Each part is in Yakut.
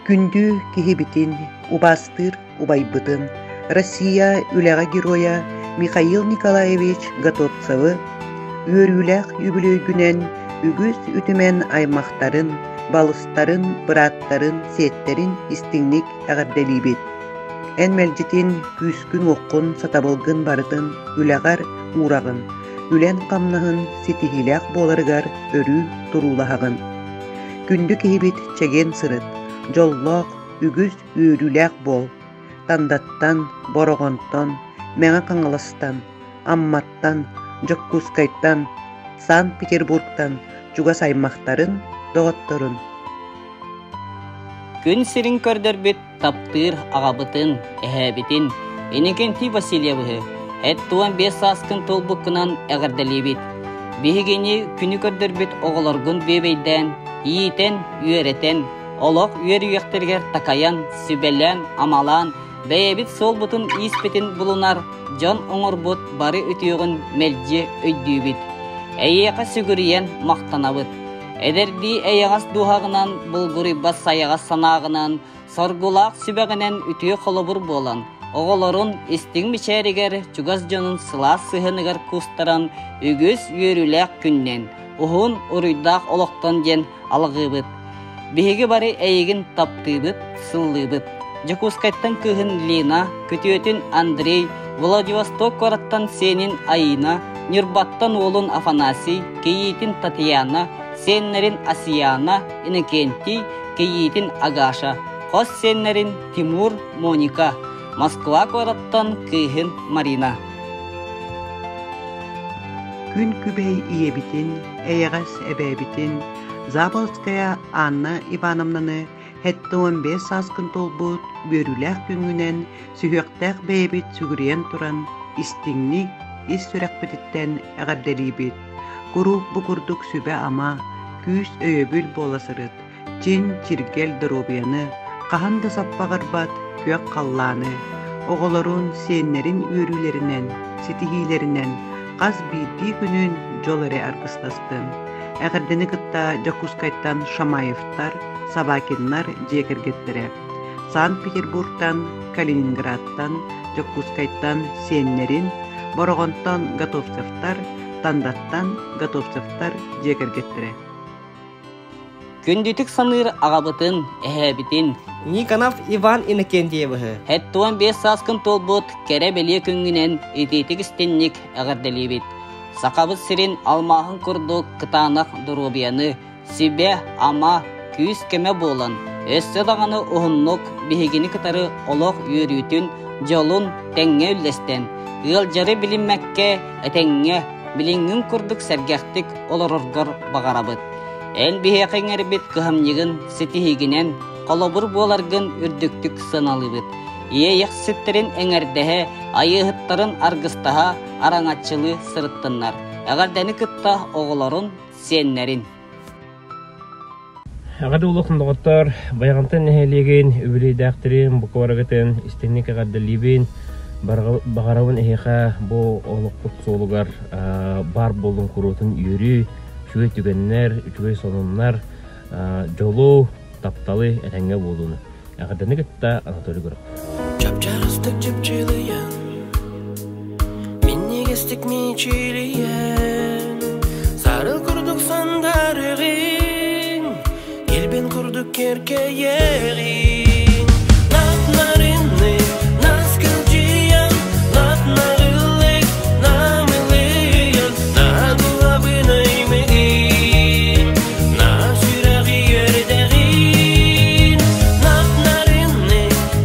Күндү киһибитин, убаастыыр убайбытын, Россия үлэҕэ геройа Михаил Николаевич Готовцевы үөрүүлээх үбүлүөйгүнэн үгүс үтүмэн аймахтарын, балыстарын, бырааттарын, сиэттэрин истиҥник эҕэрдэлиибит. Эн мэлдьитин күүскүн-уоххун, сатабылгын барытын үлэҕэр уураҕын, үлэн-хамнаһын ситиһиилээх буоларыгар өрүү туруулаһаҕын. Күндү киһибит чэгиэн сырыт, дьоллоох, үгүс үөрүүлээх буол. Тандаттан, Бороҕонтон, Мэҥэ Хаҥаластан, Амматтан, Дьокуускайтан, Санкт-Петербургтан чугас аймахтарын, доҕотторун. Күн сирин көрдөрбүт таптыыр аҕабытын, эһээбитин Иннокентий Васильевыһы 75 сааскын туолбуккунан эҕэрдэлиибит. Биһигини күнү көрдөрбүт оҕолоргун бүөбэйдээн, иитэн, үөрэтэн, олох үөрүйэхтэригэр такайан, сүбэлээн, амалаан, бэйэбит суолбутун-ииспитин булунар дьон оҥорбут бары үтүөҕүн мэлдьи өйдүүбүт. Эйиэхэ сүгүрүйэн махтанабыт. Эдэрдии эйэҕэс дууһаҕынан, булгуруйбат сайаҕас санааҕынан, соргулаах сүбэҕинэн үтүө холобур буолан, оҕолорун истиҥ мичээригэр, чугас дьонун сылаас сыһыаныгар куустаран үгүс үөрүүлээх күннэн, уһун уруйдаах олохтон диэн алҕыыбыт. Биһиги бары эйигин таптыыбыт, сыллыыбыт. Дьокуускайтан кыыһын Лина, күтүөтүн Андрей, Владивосток куораттан сиэнин Аина, Ньурбаттан уолун Афанасий, кийиитин Татьяна, сиэннэрин Асияна, Иннокентий, кийиитин Агаша, хос сиэннэрин Тимур, Моника, Москва куораттан кыыһын Марина. Күн күбэй ийэбитин, эйэҕэс эбээбитин Заболоцкая Анна Ивановнаны 75 сааскын туолбут үөрүүлээх күҥҥүнэн сүһүөхтээх бэйэбит сүгүрүйэн туран истиҥник, ис сүрэхпититтэн эҕэрдэлиибит. Куруук бу курдук сүбэ-ама, күүс-өйөбүл буола сырыт. Чин чиргэл доруобуйаны, хаһан да саппаҕырбат күөх халлааны, оҕолорун, сиэннэрин үөрүүлэринэн, ситиһиилэринэн хас биирдии күнүн дьол эрэ аргыстастын. Эҕэрдэни кытта Дьокуускайтан Шамаевтар, Собакиннар дьиэ кэргэттэрэ, Санкт-Петербургтан, Калининградтан, Дьокуускайтан сиэннэрин, Бороҕонтон Готовцевтар, Тандаттан Готовцевтар дьиэ кэргэттэрэ. Күндүтүк саныыр аҕабытын, эһээбитин Никонов Иван Иннокентьевыһы 75 сааскын туолбут кэрэ-бэлиэ күҥҥүнэн итиитик-истинник эҕэрдэлиибит. Сахабыт сирин алмааһын курдук кытаанах доруобуйаны, сүбэ-ама, күүс-көмө буолан, өссө даҕаны уһуннук биһигини кытары олох үөрүүтүн, дьолун тэҥҥэ үллэстэн, ыалдьары билиммэккэ этэҥҥэ, билиҥҥин курдук сэргэхтик олороргор баҕарабыт. Эн биһиэхэ иҥэрбит кыһамньыгын ситиһиигинэн холобур буоларгын үрдүктүк сыаналыыбыт. Иэйэхситтэрин эҥэрдэһэ, айыыһыттарын аргыстаһа араҥаччылыы сырыттыннар. Эҕэрдэни кытта оҕолорун, сиэннэрин. Эҕэрдэ улахан доҕоттор, Байаҕантай нэһилиэгин үбүлүөйдээхтэрин, бука барыгытын истиҥник эҕэрдэлиибин. Баҕарабын эһиэхэ бу олохпут суолугар баар буоллун куруутун үөрүү, үчүгэй түгэннэр, үчүгэй сонуннар, дьолу, тапталы, этэҥҥэ буолууну. Эҕэрдэни кытта Анатолий Гуров. Чапчарыстык чыпчылыйан, минньигэстик мичилийэн, сарыл курдук сандарыгын, килбин курдук кэркэйэҕин. Нап-нарынны, наскылдьыйан, нап-нарылык, намылыйан, наадылабын аймыгын, на сүрэҕи үөрдэҕин. Нап-нарынны,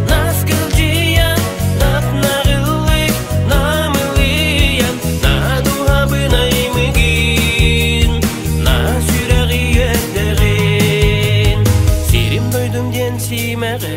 наскылдьыйан, нап-нарылык, намылыйан, наадылабын аймыгын, на сүрэҕи үөрдэҕин. Сирим дойдум диэн сиимэҕэ.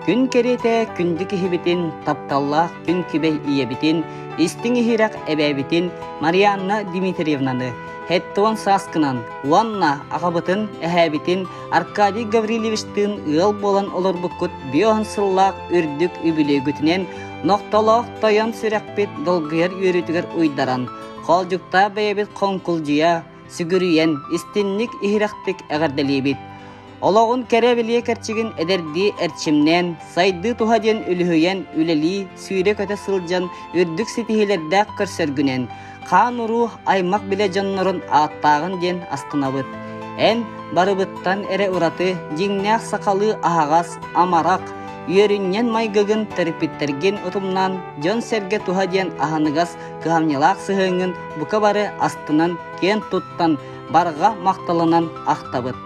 Күн кэриэтэ күндү киһибитин, тапталлаах күн күбэй ийэбитин, истиҥ иһирэх эбээбитин Марианна Дмитриевнаны 70 сааскынан уонна аҕабытын, эһээбитин Аркадий Гаврильевичтыын ыал буолан олорбуккут биоһун сыллаах үрдүк үбүлүөйгүтүнэн нохтолоох тойон сүрэхпит долгуйар үөрүүтүгэр уйдаран, хоолдьуктаах бэйэбит хоҥкулдьуйа, сүгүрүйэн, истинник иһирэхтик эҕэрдэлиибит. Олоҕун кэрэ-бэлиэ кэрчигин эдэрдии эрчимнээн, сайдыы туһа диэн үлүһүйэн үлэлии, сүүрэ-көтө сылдьан үрдүк ситиһиилэрдээх көрсөргүнэн, хаан-уруу аймах-билэ дьоннорун ааттааҕын диэн астынабыт. Эн барыбыттан эрэ ураты дьиҥнээх сахалыы аһаҕас, амарах, үөрүнньэн майгыгын төрөппүттэргин утумнаан дьон-сэргэ туһа диэн аһыныгас, кыһамньылаах сыһыаҥҥын бука бары астынан, киэн туттан, барҕа махталынан ахтабыт.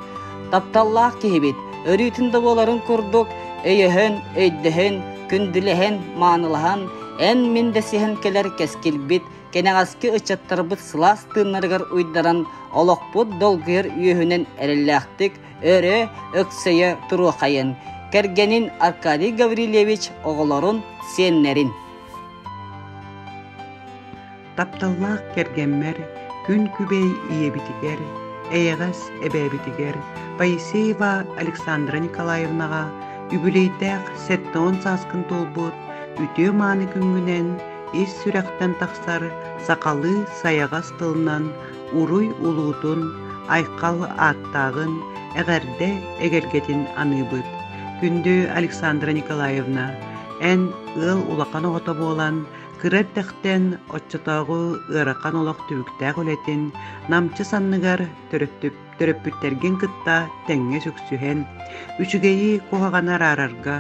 Тапталлаах киһибит, өрүүтүн да буоларын курдук, өйөһөн, өйдөһөн, күндүлэһэн, маанылаһан, эн-мин дэсиһэн кэлэр кэскилбит, кэнэҕэски ыччаттарбыт сылаас тыыннарыгар уйдаран, олохпут долгуйар үөһүнэн эрэллээхтик өрө өксөйө туруохайын, кэргэнин Аркадий Гаврильевич оҕолорун, сиэннэрин. Тапталлаах кэргэммэр, күн күбэй ийэбитигэр, эйэҕэс эбээбитигэр Поисеева Александра Николаевнаҕа үбүлүөйдээх 70 сааскын туолбут үтүө-мааны күҥҥүнэн ис сүрэхтэн тахсар сахалыы сайаҕас тылынан уруй улуутун, айхал ааттааҕын, эҕэрдэ эгэлгэтин аныыбыт. Күндү Александра Николаевна, эн ыал улахан оҕото буолан, Кыра эрдэхтэн оччотооҕу ыарахан олох түбүктээх үлэтин намчы санныгар төрөппүттэргин кытта тэҥҥэ сүксүһэн, үчүгэйи куһаҕаны араарарга,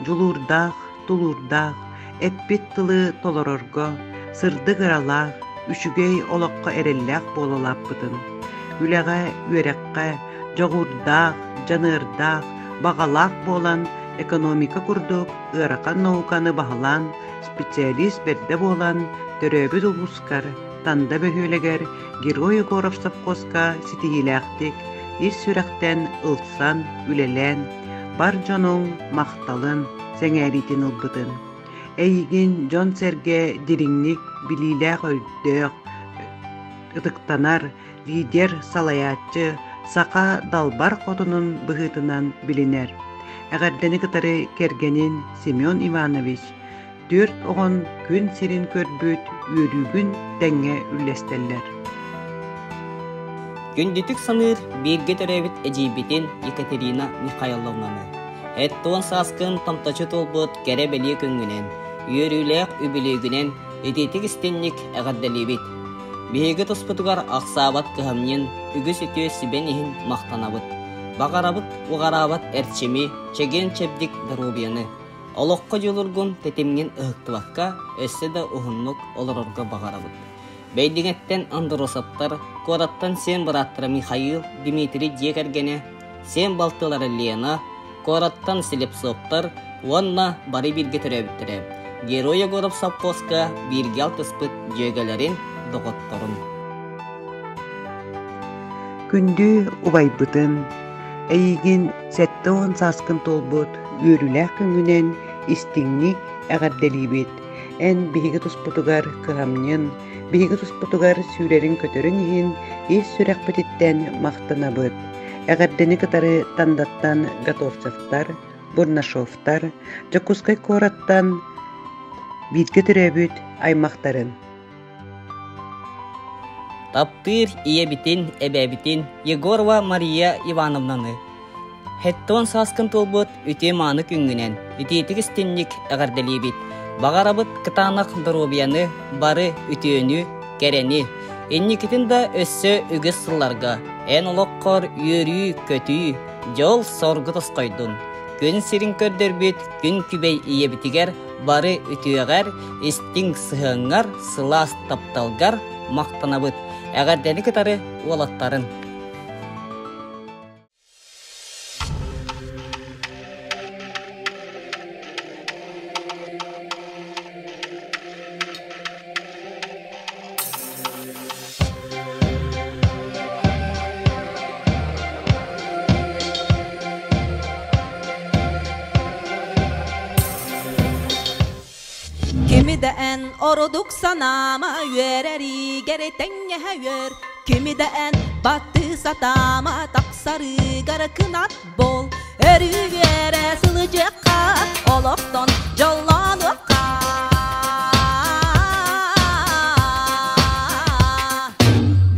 дьулуурдаах, тулуурдаах, эппит тылы толорорго, сырдык ыралаах, үчүгэй олоххо эрэллээх буола улааппытын, үлэҕэ, үөрэххэ дьоҕурдаах, дьаныардаах, баҕалаах буолан экономика курдук ыарахан науканы баһылаан специалист бэрдэ буолан, төрөөбүт улуускар Танда бөһүөлэгэр Герой Егоров совхозка ситиһиилээхтик ис сүрэхтэн ылсан, үлэлээн, бар дьонуҥ махталын, сэҥээриитин ылбытын. Эйигин дьон-сэргэ дириҥник билиилээх өйдөөх, ытыктанар лидер, салайааччы, саха далбар хотунун быһыытынан билинэр. Эҕэрдэни кытары кэргэнин Семен Иванович түөрт оҕон күн сирин көрбүт үөрүүгүн тэҥҥэ үллэстэллэр. Күндүтүк саныыр бииргэ төрөөбүт эдьиийбитин Екатерина Михайловнаны эттуон сааскын томточу туолбут кэрэ-бэлиэ күҥҥүнэн, үөрүүлээх үбүлүөйгүнэн итиитик истинник эҕэрдэлиибит! Биһиги туспутугар ахсаабат кыһамньын, үгүс үтүө сүбэн иһин махтанабыт. Баҕарабыт уҕараабат эрчими, чэгиэн-чэбдик доруобуйаны. Олоххо дьулургун тэтимҥин ыһыктыбакка, өссө да уһуннук олорорго баҕарабыт. Бэйдиҥэттэн Андросовтар, куораттан сиэн бырааттара Михаил, Дмитрий дьиэ кэргэнэ, сиэн балтылара Лена, куораттан Слепцовтар уонна бары бииргэ төрөөбүттэрэ. Герой Егоров совхозка бииргэ алтыспыт дьүөгэлэрин, доҕотторун. Күндү убайбытын, эйигин 70 сааскын туолбут үөрүүлээх күҥҥүнэн истиҥник эҕэрдэлиибит. Эн биһиги туспутугар кыһамньын, биһиги туспутугар сүүрэриҥ-көтөрүҥ иһин ис сүрэхпититтэн махтанабыт. Эҕэрдэни кытары Тандаттан Готовцевтар, Бурнашовтар, Дьокуускай куораттан бииргэ төрөөбүт аймахтарын. Таптыыр ийэбитин, эбээбитин Егорова Мария Ивановнаны Хэттон сааскын туолбут үтүө-мааны күҥҥүнэн итиитик истинник эҕэрдэлиибит. Баҕарабыт кытаанах доруобуйаны, бары үтүөнү, кэрэни. Инникитин да өссө үгүс сылларга эн олоххор үөрүү-көтүү, дьол-соргу тосхойдун. Күн сирин көрдөрбүт күн күбэй ийэбитигэр бары үтүөҕэр, истиҥ сыһыаҥҥар, сылаас тапталгар махтанабыт. Эҕэрдэни кытары уолаттарын. Кими да эн ордук санаама үөрэригэр тэҥҥэһэ үөр, Кими да эн баттыы сатаама тахсарыгар кынат буол, Өрүү үөрэ сылдьыахха, олохтон дьоллонуохха.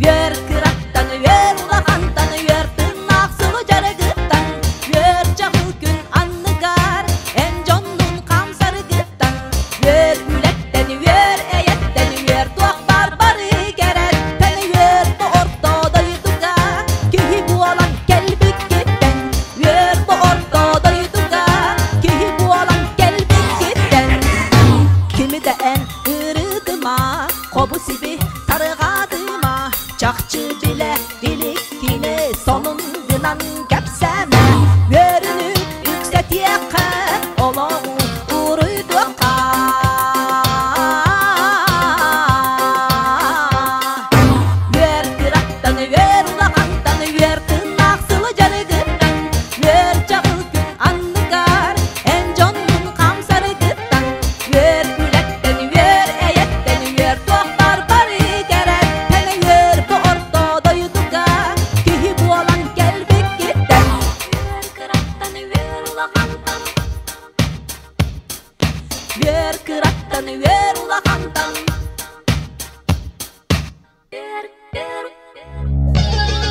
Үөр кыраттан, үөр улахантан, үөр тыыннаах сылдьарыгыттан, Үөр чаҕыл күн анныгар, эн дьоннун хамсарыгыттан, Үөр үлэттэн, үөр эйэттэн, үөр туох баар бары кэрэттэн, Үөр бу орто дойдуга киһи буолан кэлбиккиттэн, Үөр бу орто дойдуга киһи буолан кэлбиккиттэн. Кими да эн ырытыма, хобу-сиби тарҕатыма, Чахчы билэ иликкини сонун гынан кэпсээмэ, Үөрүнү үксэтиэххэ, олоҕу уруйдуохха. Үөр кыраттан, үөр улахантан, үөр тыыннаах сылдьарыгыттан, Үөр чаҕыл күн анныгар, эн дьоннун хамсарыгыттан, Үөр үлэттэн, үөр эйэттэн, үөр туох бар бары кэрэттэн, Үөр бу орто дойдуга киһи буолан кэлбиккиттэн. Үөр кыраттан, үөр улахантан, Үөр кыраттан, үөр улахантан.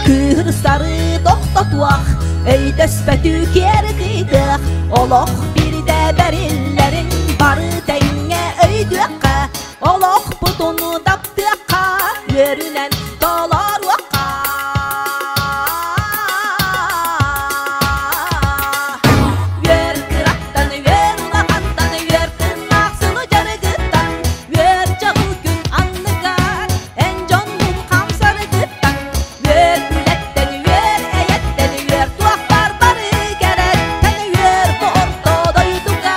Кыырсары тохтотуох, өйдөспөтү киэр кыйдыах, олох бирдэ бэриллэрин бары тэҥҥэ өйдүөххэ, олохпутун таптыахха, үөрүнэн толоруохха. Үөр кыраттан, үөр улахантан, үөр тыыннаах сылдьарыгыттан, үөр чаҕыл күн анныгар, Эн дьоннун хамсарыгыттан, үөр үлэттэн, үөр эйэттэн, үөр туох бар бары кэрэттэн, үөр бу орто дойдуга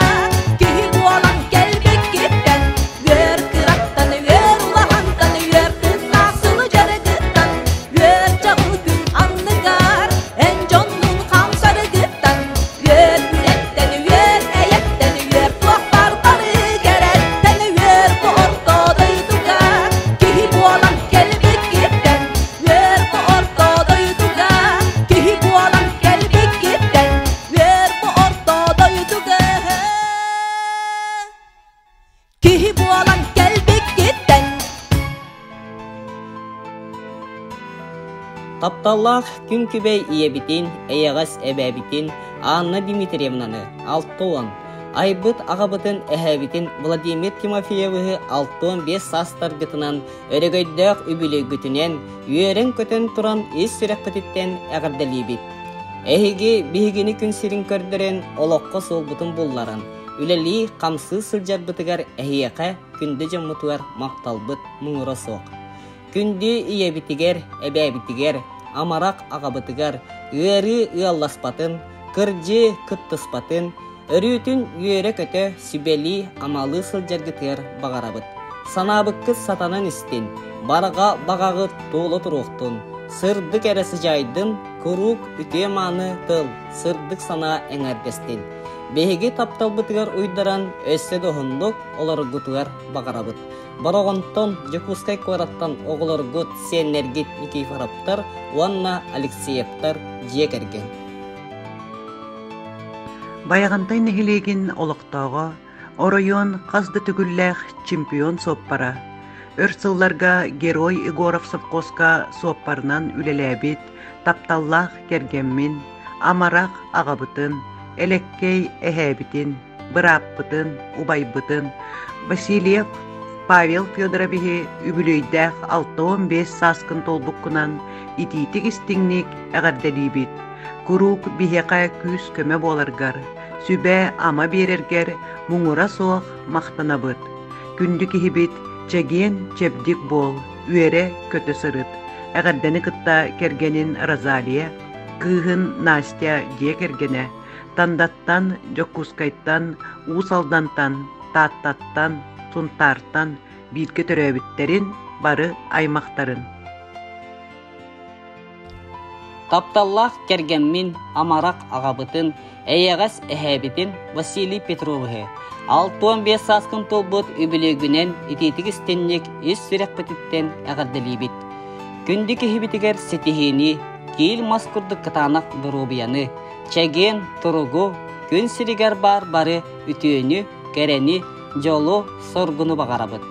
киһи буолан кэлбиккиттэн, үөр кыраттан, үөр улахантан, үөр тыыннаах сылдьарыгыттан, үөр чаҕыл күн анныгар, эн дьоннун хамсарыгыттан, үөр үлэттэн, үөр эйэттэн, үөр туох бар бары кэрэттэн, үөр бу орто дойдуга киһи буолан кэлбиккиттэн, үөр бу орто дойдуга киһи буолан кэлбиккиттэн, үөр бу орто дойдуга киһи буолан кэлбиккиттэн. Тапталлаах күн күбэй ийэбитин, эйэҕэс эбээбитин Анна Дмитриевнаны 60, айбыт аҕабытын эһээбитин Владимир Тимофеевиһы 65 саастаргытынан өрөгөйдөөх үбүлүөйгүтүнэн үөрэн-көтөн туран ис сүрэххититтэн эҕэрдэлиибит. Эһиги биһигини күн сирин көрдөрөн олоххо суолбутун булларан, үлэлии-хамсыы сылдьарбытыгар эһиэхэ күндү дьоммутугар махталбыт муҥура суох. Күндү ийэбитигэр, эбээбитигэр, амарах аҕабытыгар ыарыы ыалласпатын, кырдьыы кыттыспатын, өрүүтүн үөрэ-көтө, сүбэлии-амалыы сылдьаргытыгар баҕарабыт. Санаабыккыт сатанан истин, барҕа баҕаҕыт туола туруохтун, сырдык эрэ сыдьаайдын, куруук үтүө-мааны тыл, сырдык санаа эҥэрдэстин. Биһиги тапталбытыгар уйдаран өссө да уһуннук олороргутугар баҕарабыт. Бороҕонтон, Дьокуускай куораттан оҕолоргут, сиэннэргит Никифоровтар уонна Алексеевтар дьиэ кэргэн. Байаҕантай нэһилиэгин олохтооҕо, оройуон хас да төгүллээх чемпион суоппара, өр сылларга Герой Егоров совхозка суоппарынан үлэлээбит тапталлаах кэргэммин, амарах аҕабытын, элэккэй эһээбитин, бырааппытын, убайбытын Васильев Павел Федоровиһы үбүлүөйдээх 65 сааскын туолбуккунан итиитик-истиҥник эҕэрдэлиибит! Куруук биһиэхэ күүс-көмө буоларгар, сүбэ-ама биэрэргэр муҥура суох махтанабыт. Күндү киһибит, чэгиэн-чэбдик буол, үөрэ-көтө сырыт. Эҕэрдэни кытта кэргэнин Розалия, кыыһын Настя дьиэ кэргэнэ, Тандаттан, Дьокуускайтан, Уус Алдантан, Тааттаттан, Сунтаартан бииргэ төрөөбүттэрин, бары аймахтарын. Тапталлаах кэргэммин, амарах аҕабытын, эйэҕэс эһээбитин Василий Петровиһы, 65 сааскын туолбут үбүлүөйгүнэн итиитик истинник ис сүрэхпититтэн эҕэрдэлиибит. Күндү киһибитигэр ситиһиини, киил мас курдук кытаанах доруобуйаны, чэгиэн туругу, күн сиригэр баар бары үтүөнү, кэрэни, дьолу, соргуну баҕарабыт.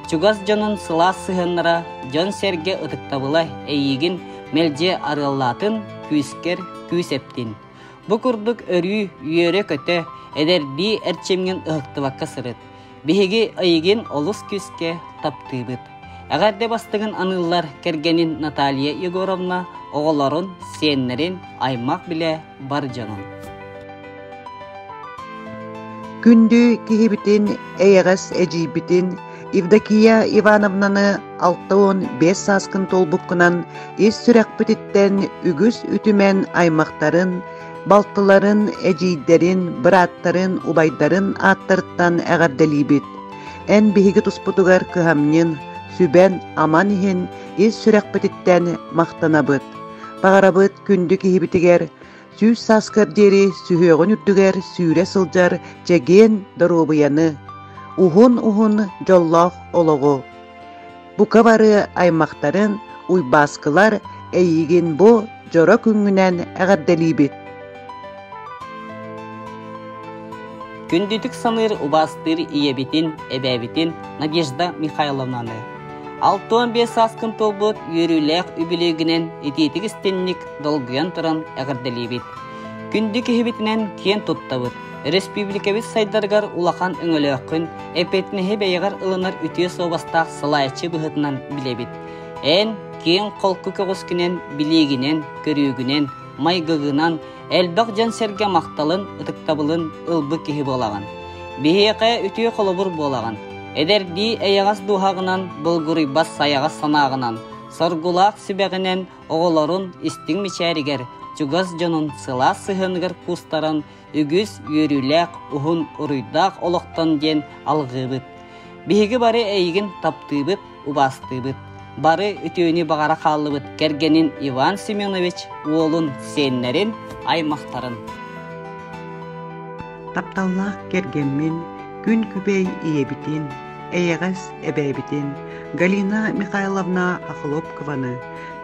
Чугас дьонун сылаас сыһыаннара, дьон-сэргэ ытыктабыла эйиигин мэлдьи арыаллаатын, күүскэр күүс эптин. Бу курдук өрүү үөрэ-көтө, эдэрдии эрчимҥин ыһыктыбакка сырыт. Биһиги эйигин олус күүскэ таптыыбыт. Эҕэрдэ бастыҥын аныыллар кэргэнин Наталья Егоровна, оҕолорун, сиэннэрин, аймах-билэ бар дьонун. Күндү киһибитин, эйэҕэс эдьиийбитин Евдокия Ивановнаны 65 сааскын туолбуккунан ис сүрэхпититтэн үгүс үтүмэн аймахтарын, балтыларын, эдьиийдэрин, бырааттарын, убайдарын ааттарыттан эҕэрдэлиибит. Эн биһиги туспутугар кыһамньын, сүбэн-аман иһин ис сүрэхпититтэн махтанабыт. Баҕарабыт күндү киһибитигэр 100 сааскар диэри сүһүөҕүн үрдүгэр сүүрэ сылдьар чэгиэн доруобуйаны, уһун-уһун дьоллоох олоҕу. Бука бары аймахтарын, уйбааскылар эйиигин бу дьоро күҥҥүнэн эҕэрдэлиибит. Күндүтүк саныыр убаастыыр ийэбитин, эбээбитин Надежда Михайловнаны 65 сааскын туолбут үөрүүлээх үбүлүөйгүнэн итиитик истинник долгуйан туран эҕэрдэлиибит. Күндү киһибитинэн киэн туттабыт. Өрөспүүбүлүкэбит сайдарыгар улахан өҥөлөөххүн, эппиэтинэһи бэйэҕэр ылынар үтүө суобастаах салайааччы быһыытынан билэбит. Эн киэҥ холку көҕүскүнэн, билиигинэн, көрүүгүнэн, майгыгынан элбэх дьон-сэргэ махталын, ытыктабылын ылбыт киһи буолаҕын. Биһиэхэ үтүө холобур буолаҕын. Эдэрдии эйэҕэс дууһаҕынан, булгуруйбат сайаҕас санааҕынан, соргулаах сүбэҕинэн оҕолорун истиҥ мичээригэр, чугас дьонун сылаас сыһыаныгар куустаран үгүс үөрүүлээх, уһун уруйдаах олохтон диэн алҕыыбыт. Биһиги бары эйигин таптыыбыт, убаастыыбыт. Бары үтүөнү баҕара хааллыбыт кэргэнин Иван Семенович уолун, сиэннэрин, аймахтарын. Тапталлаах кэргэммин, күн күбэй ийэбитин, эйэҕэс эбээбитин Галина Михайловна Охлопкованы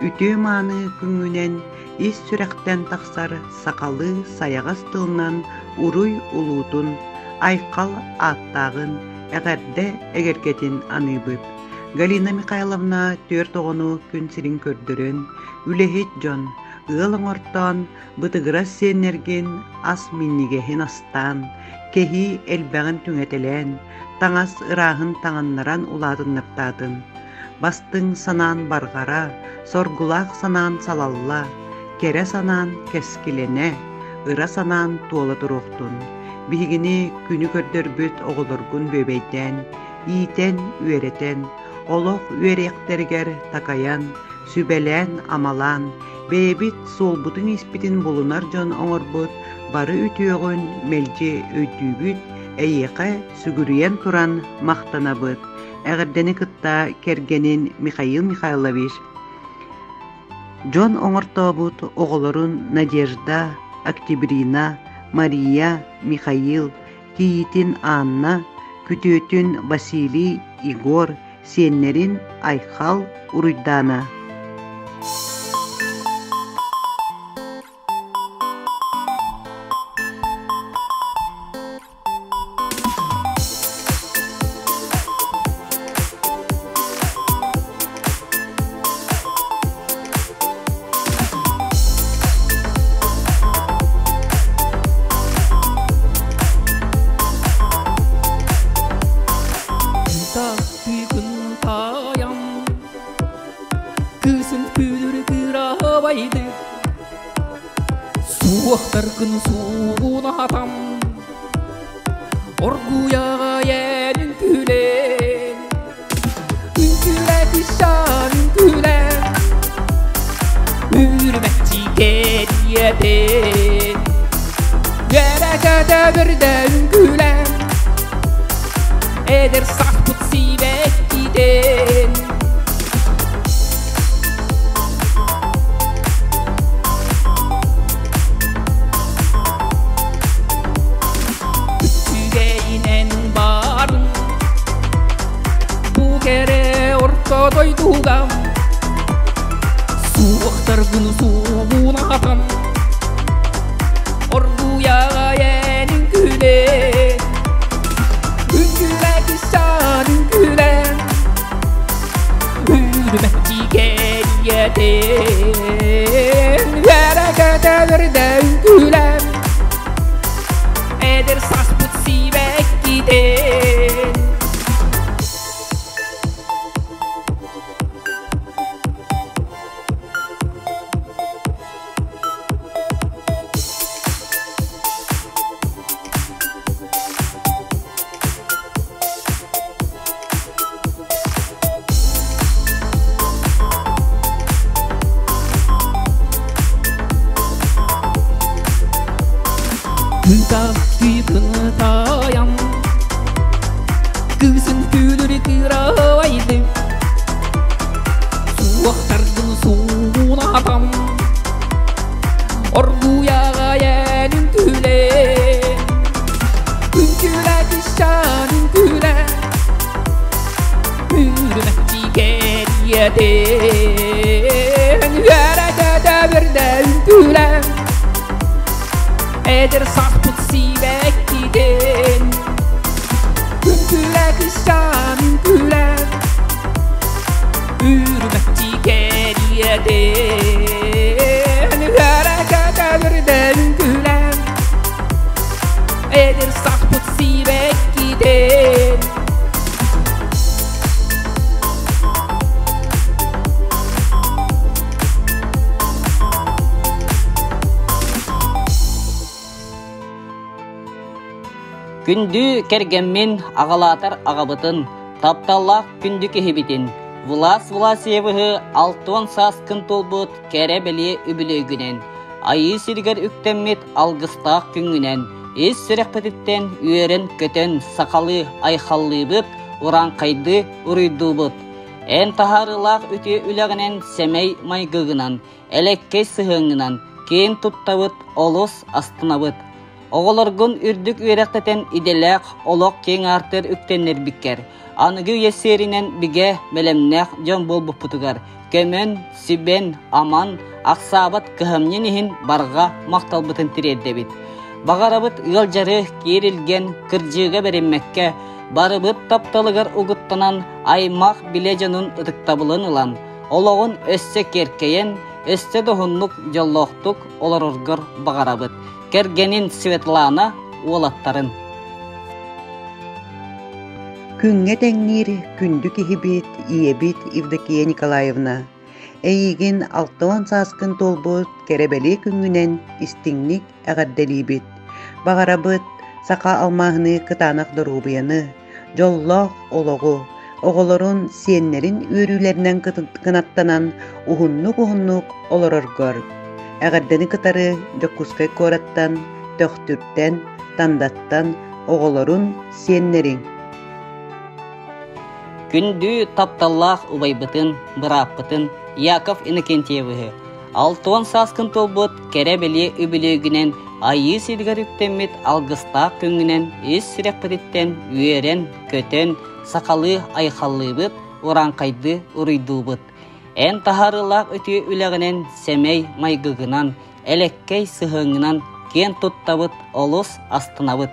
үтүө-мааны күҥҥүнэн ис сүрэхтэн тахсар сахалыы сайаҕас тылынан уруй улуутун, айхал ааттааҕын, эҕэрдэ эгэлгэтин аныыбыт. Галина Михайловна түөрт оҕону күн сирин көрдөрөн, үлэһит дьон, ыал оҥортоон, бытыгырас сиэннэргин ас минньигэһин астаан, кэһии элбэҕин түҥэтэлээн, таҥас ырааһын таҥыннаран улаатыннартаатын. Бастыҥ санаан барҕара, соргулаах санаан салалла, кэрэ санаан кэскилэнэ, ыра санаан туола туруохтун. Биһигини күнү көрдөрбүт оҕолоргун бүөбэйдээн, иитэн, үөрэтэн, олох үөрүйэхтэригэр такайан, сүбэлээн-амалаан, бэйэбит суолбутун-ииспитин булунар дьон оҥорбут бары үтүөҕүн мэлдьи өйдүүбүт, эйиэхэ сүгүрүйэн туран махтанабыт. Эҕэрдэни кытта кэргэнин Михаил Михайлович дьон оҥортообут оҕолорун Надежда, Октябрина, Мария, Михаил, кийиитин Анна, күтүөтүн Василий, Егор, сиэннэрин Айхал, Уруйдаана. Кыысын күлүр кыырабайды Суохтаргын суугунатам Оргуяға йәнін күлен Үңкүлә кышан үңкүлә Үрмәтчи кәдиятен Үәрәкәдә бірді үңкүлә Эдер сахпыт сибәккиден Үчүгэйинэн дойдуга Суохтаргын суугунатан Оргуйаҕа эн үҥкүүлээ Үҥкүүлээ кысчаан үҥкүүлээ Үрүмэччи кэрийэтин Үөрэ-көтө үрдэ үҥкүүлээ Эдэр саспыт сибэккитин Кытаан Кыысын күлүрү кыырайдым Суохтаргын суунатам Оргуйаҕа эн үҥкүүлээ Үҥкүүлээ кысчаан үҥкүүлээ Үрүмэччи кэриэтин Үөрэ-көтө бирдэ үҥкүүлээ Эдэр саспыт сибэккитин Үҥкүүлээ кысчаан үҥкүүлээ Үрүмэччи кэриэтин Үөрэ-көтө үрдэ үҥкүүлээ Эдэр саспыт сибэккитин Күндү кэргэммин аҕалаатар аҕабытын, тапталлаах күндү киһибитин, Влас Власьевыһы 60 сааскын туолбут кэрэ-бэлиэ үбүлүөйгүнэн, Айыы сиригэр үктэммит алгыстаах күҥҥүнэн, ис сүрэхпититтэн үөрэн-көтөн сахалыы айхаллыыбыт, урааҥхайдыы уруйдуубут. Эн таһаарыылаах үтүө үлэҕинэн сэмэй майгыгынан, элэккэй сыһыаҥҥынан киэн туттабыт, олус астынабыт. Оҕолоргун үрдүк үөрэхтэтэн идэлээх олох киэҥ аартыгар үктэннэрбиккэр, аныгы үйэ сиэринэн бигэ, бэлэмнээх дьон буолбуппутугар көмөн, сүбэн, аман, ахсаабат кыһамньын иһин барҕа махталбытын тириэрдэбит. Баҕарабыт ыалдьары киэр илгэн, кырдьыыга бэриммэккэ, барыбыт тапталыгар угуттанан, аймах билэ дьонун ытыктабылын ылан, олоҕун өссө киэркэйэн, өссө да уһуннук дьоллоохтук олороргор баҕарабыт. Кэргэнин Светлана уолаттарын. Күҥҥэ тэҥниир күндү киһибит, ийэбит Евдокия Николаевна, эйиигин 60 сааскын туолбут кэрэ-бэлиэ күҥҥүнэн истиҥник эҕэрдэлиибит. Баҕарабыт саха алмааһыныы кытаанах доруобуйаны, дьоллоох олоҕу, оҕолорун, сиэннэрин үөрүүлэринэн кынаттанан уһуннук-уһуннук олороргор. Эҕэрдэни кытары Дьокуускай куораттан, Төхтүртэн, Тандаттан оҕолорун, сиэннэриҥ. Күндү тапталлаах убайбытын, бырааппытын Яков Иннокентьевиһы 60 сааскын туолбут кэрэ-бэлиэ үбүлүөйгүнэн Айыы сиригэр үктэммит алгыстаах күҥҥүнэн ис сүрэхпититтэн үөрэн-көтөн, сахалыы айхаллыыбыт, урааҥхайдыы уруйдуубут. Эн таһаарыылаах үтүө үлэҕинэн, сэмэй майгыгынан, элэккэй сыһыаҥҥынан киэн туттабыт, олус астынабыт.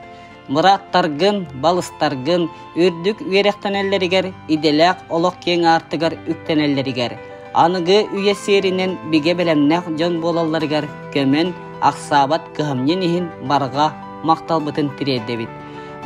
Бырааттаргын, балыстаргын үрдүк үөрэхтэнэллэригэр, идэлээх олох киэҥ аартыгар үктэнэллэригэр, аныгы үйэ сиэринэн бигэ бэлэмнээх дьон буолалларыгар көмөн, ахсаабат кыһамньын иһин барҕа махталбытын тириэрдэбит.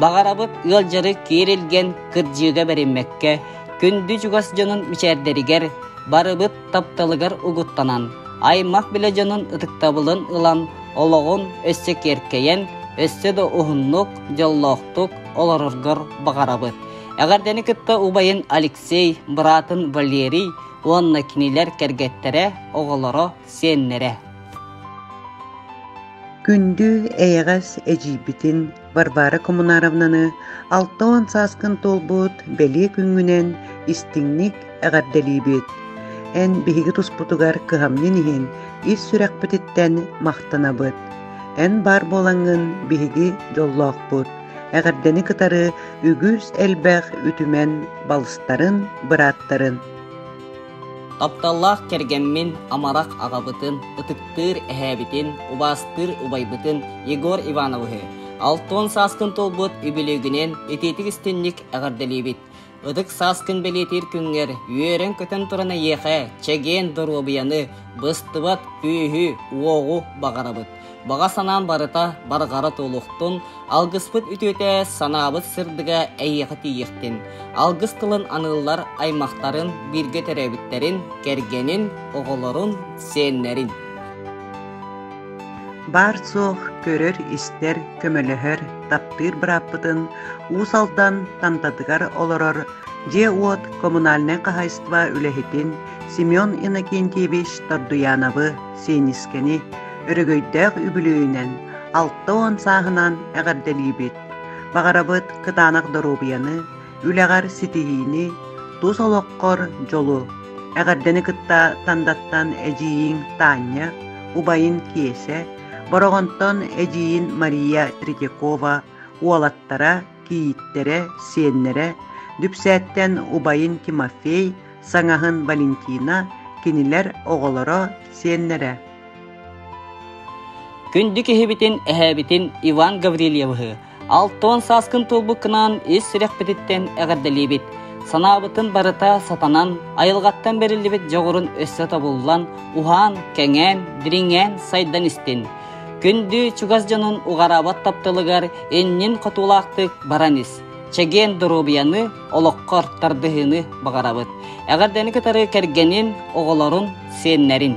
Баҕарабыт ыалдьары киэр илгэн, кырдьыыга бэриммэккэ, күндү чугас дьонун мичээрдэригэр, барыбыт тапталыгар угуттанан, аймах билэ дьонун ытыктабылын ылан, олоҕун өссө киэркэйэн, өссө да уһуннук, дьоллоохтук олороргор баҕарабыт. Эҕэрдэни кытта убайын Алексей, быраатын Валерий уонна кинилэр кэргэттэрэ, оҕолоро, сиэннэрэ. Күндү эйэҕэс эдьиийбитин Варвара Коммунаровнаны 60 сааскын туолбут бэлиэ күҥҥүнэн истиҥник эҕэрдэлиибит! Эн биһиги туспутугар кыһамньын иһин ис сүрэхпититтэн махтанабыт. Эн баар буолаҥҥын биһиги дьоллоохпут. Эҕэрдэни кытары үгүс элбэх үтүмэн балыстарын, бырааттарын. Тапталлаах кэргэммин, амарах аҕабытын, ытыктыыр эһээбитин, убаастыыр убайбытын Егор Ивановиһы 60 сааскын туолбут үбүлүөйгүнэн итиитик истинник эҕэрдэлиибит. Ытык сааскын бэлиэтиир күҥҥэр үөрэн-көтөн туран эйиэхэ чэгиэн доруобуйаны, быстыбат күүһү, уоҕу баҕарабыт. Баҕа санаан барыта барҕара туолуохтун, алгыспыт үтүөтэ, санаабыт сырдыга эйиэхэ тиийиэхтин. Алгыс тылын аныыллар аймахтарын, бииргэ төрөөбүттэрин, кэргэнин, оҕолорун, сиэннэрин. Баар-суох көрөр-истэр, көмөлөһөр, таптыыр бырааппытын Уус Алдан Тантатыгар олорор дьиэ-уот коммунальнай хаһаайыстыба үлэһитин Семен Иннокентьевич Тордуяновы Сиэнискэни өрөгөйдөөх үбүлүөйүнэн 60 сааһынан эҕэрдэлиибит! Баҕарабыт кытаанах доруобуйаны, үлэҕэр ситиһиини, тус олоххор дьолу! Эҕэрдэни кытта Тандаттан эдьиийиҥ Таня, убайын Киэсэ, Бороҕонтон эдьиийин Мария Третьякова, уолаттара, кийииттэрэ, сиэннэрэ, Дүпсээттэн убайын Тимофей, саҥаһын Валентина, кинилэр оҕолоро, сиэннэрэ. Күндү киһибитин, эһээбитин Иван Гаврильевиһы 60 сааскын туолбуккунаан ис сүрэхпититтэн эҕэрдэлиибит. Санаабытын барыта сатанан, айылҕаттан бэриллибит дьоҕурун өссө тобуллан, уһаан, кэҥээн, дириҥээн сайдан истин. Күндү чугас дьонун уҕараабат тапталыгар иннин хотуулаахтык баран ис. Чэгиэн доруобуйаны, олоххор тардыһыыны баҕарабыт. Эҕэрдэни кытары кэргэнин, оҕолорун, сиэннэрин.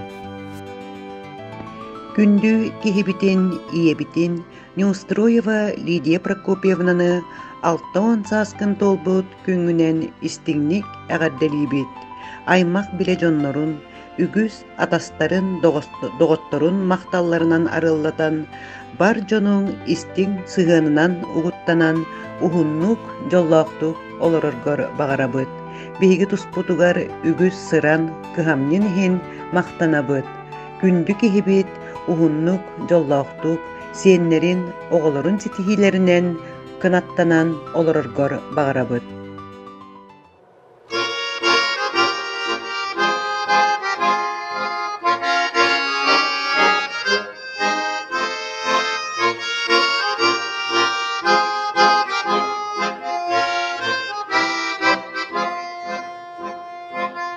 Күндү киһибитин, ийэбитин Неустроева Лидия Прокопьевнаны 60 сааскын туолбут күҥҥүнэн истиҥник эҕэрдэлиибит! Аймах-билэ дьоннорун, үгүс атастарын, доҕотторун махталларынан арыллатан, бар дьонуҥ истиҥ сыһыанынан угуттанан, уһуннук, дьоллоохтук олороргор баҕарабыт. Биһиги туспутугар үгүс сыран, кыһамньын иһин махтанабыт. Күндү киһибит уһуннук, дьоллоохтук, сиэннэрин, оҕолорун ситиһиилэринэн кынаттанан олороргор баҕарабыт.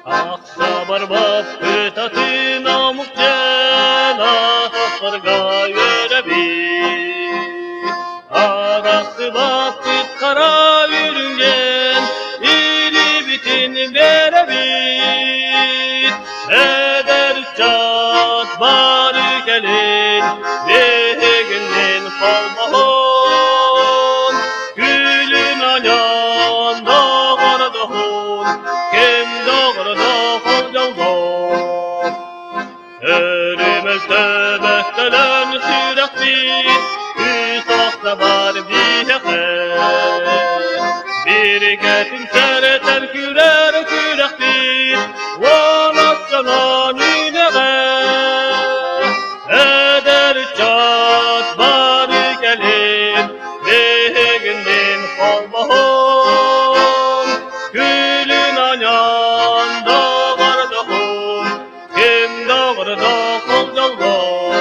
Ахсабарбаппыт атын омук дьэн атахтарга үөрэбит. Арахсыбаппыт хара үрүҥҥэн илибитин биэрэбит. Эдэр ыччат бары кэлин биһигиннин холбоһон күлүн аньан доҕордоһун ким доҕордоһон дьоллоох Өрүмөлтөбөттөлөн сүрэхпит үс охсабар биһиэхэ Биригэ түмсэрэтэр күрэр күрэхпит уон оччонон үнэҕэ Эдэр ыччат бары кэлин биһигиннин холбоһон Күлүн аньан доҕордоһун ким доҕордоһун дьоллоох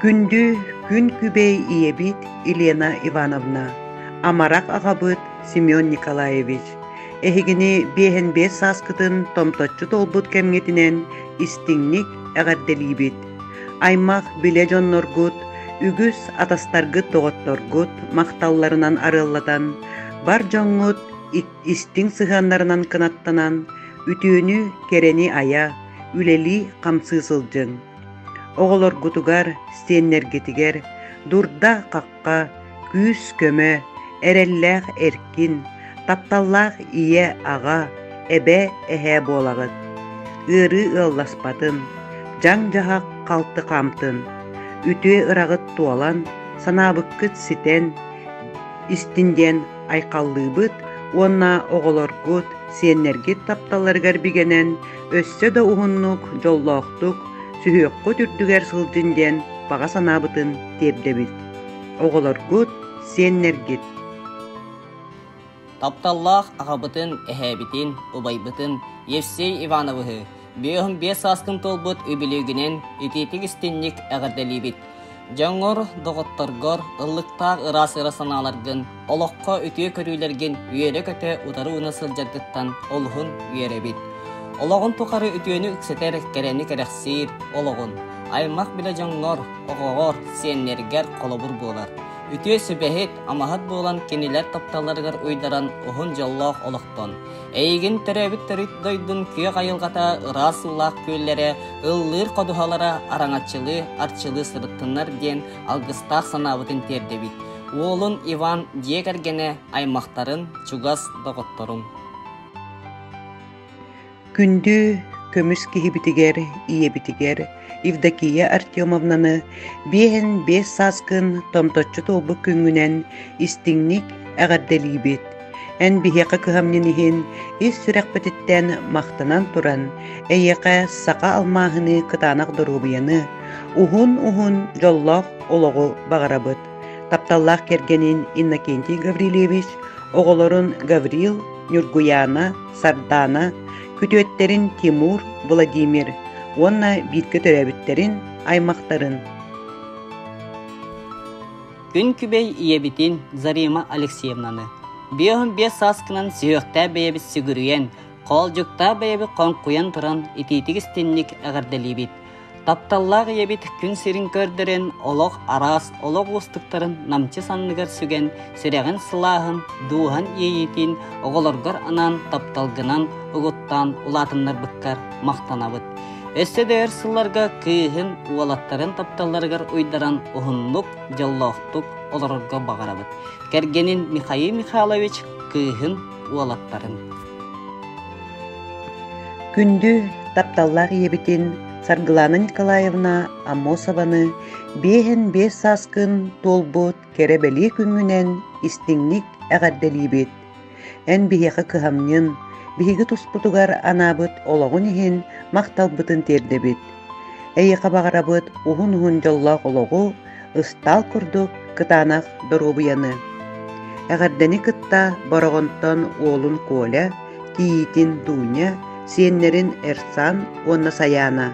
Күндү күн күбэй ийэбит Елена Ивановна, амарах аҕабыт Семен Николаевич, эһигини биэһэн биэс сааскытын томточчу туолбут кэмҥитинэн истиҥник эҕэрдэлиибит. Аймах билэ дьонноргут, үгүс атастаргыт-доҕотторгут махталларынан арыаллатан, бар дьоҥҥут истиҥ сыһыаннарынан кынаттанан, үтүөнү, кэрэни айа, үлэлии-хамсыы сылдьыҥ. Оҕолоргутугар, сиэннэргитигэр дурда-хахха, күүс-көмө, эрэллээх эркин, тапталлаах ийэ-аҕа, эбэ-эһээ буолаҕыт. Ыарыы ыалласпатын, дьаҥ-дьаһах халты хаамтын, үтүө ыраҕыт туолан, санаабыккыт ситэн истин диэн айхаллыыбыт уонна оҕолоргут, сиэннэргит тапталларыгар бигэнэн, өссө да уһуннук, дьоллоохтук, сүһүөххүт үрдүгэр сылдьын диэн баҕа санаабытын тиэрдэбит. Оҕолоргут, сиэннэргит. Тапталлаах аҕабытын, эһээбитин, убайбытын Евсей Ивановиһы 55 сааскын туолбут үбүлүөйгүнэн итиитик-истинник эҕэрдэлиибит! Дьоҥҥор, доҕотторгор ыллыктаах ыраас ыра санааларгын, олоххо үтүө көрүүлэргин үөрэ-көтө утары ууна сылдьаргыттан олуһун үөрэбит. Олоҕун тухары үтүөнү үксэтэр, кэрэни кэрэхсиир олоҕун, аймах-билэ дьоҥҥор, оҕоҕор, сиэннэргэр холобур буолар. Үтүө сүбэһит, амаһыт буолан кинилэр тапталларыгар уйдаран уһун дьоллоох олохтон. Эйигин төрөөбүт төрүт дойдун күөх айылҕата, ыраас уулаах күөллэрэ, ыллыыр ходуһалара араҥаччылыы, арчылыы сырыттыннар диэн алгыстаах санаабытын тиэрдэбит. Уолун Иван дьиэ кэргэнэ, аймахтарын, чугас доҕотторун. Күндү көмүс киһибитигэр, ийэбитигэр Евдокия Артемовнаны 55 сааскын томточчу туолбут күҥҥүнэн истиҥник эҕэрдэлиибит. Эн биһиэхэ кыһамньын иһин ис сүрэхпититтэн махтанан туран, эйиэхэ саха алмааһыныы кытаанах доруобуйаны, уһун-уһун дьоллоох олоҕу баҕарабыт. Тапталлаах кэргэнин Иннокентий Гаврильевич, оҕолорун Гаврил, Ньургуйаана, Сардаана, күтүөттэрин Тимур, Владимир уонна бииргэ төрөөбүттэрин, аймахтарын. Күн күбэй ийэбитин Зарима Алексеевнаны 55 сааскынан сүһүөхтээх бэйэбит сүгүрүйэн, хоолдьуктаах бэйэбит хоҥкуйан туран итиитик истинник эҕэрдэлиибит. Тапталлаах ийэбит күн сирин көрдөрөн, олох араас олох уустуктарын намчы санныгар сүгэн, сүрэҕин сылааһын, дууһан иэйиитин оҕолоргор анаан тапталгынан угуттаан улаатыннарбыккар махтанабыт. Өссө да өр сылларга кыыһын, уолаттарын тапталларыгар уйдаран уһуннук, дьоллоохтук олорорго баҕарабыт. Кэргэнин Михаил Михайлович кыыһын, уолаттарын. Күндү тапталлаах ийэбитин Саргылана Николаевна Аммосованы 55 сааскын туолбут кэрэ-бэлиэ күҥҥүнэн истиҥник эҕэрдэлиибит. Эн биһиэхэ кыһамньын, биһиги туспутугар анаабыт олоҕун иһин махталбытын тиэрдэбит. Эйиэхэ баҕарабыт уһун-уһун дьоллоох олоҕу, ыстаал курдук кытаанах доруобуйаны. Эҕэрдэни кытта Бороҕонтон уолун Коля, кийиитин Дуня, сиэннэрин Эрсан уонна Сайаана,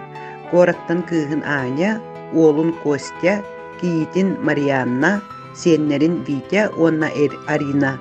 куораттан кыыһын Аня, уолун Костя, кийиитин Марианна, сиэннэрин Витя уонна Арина.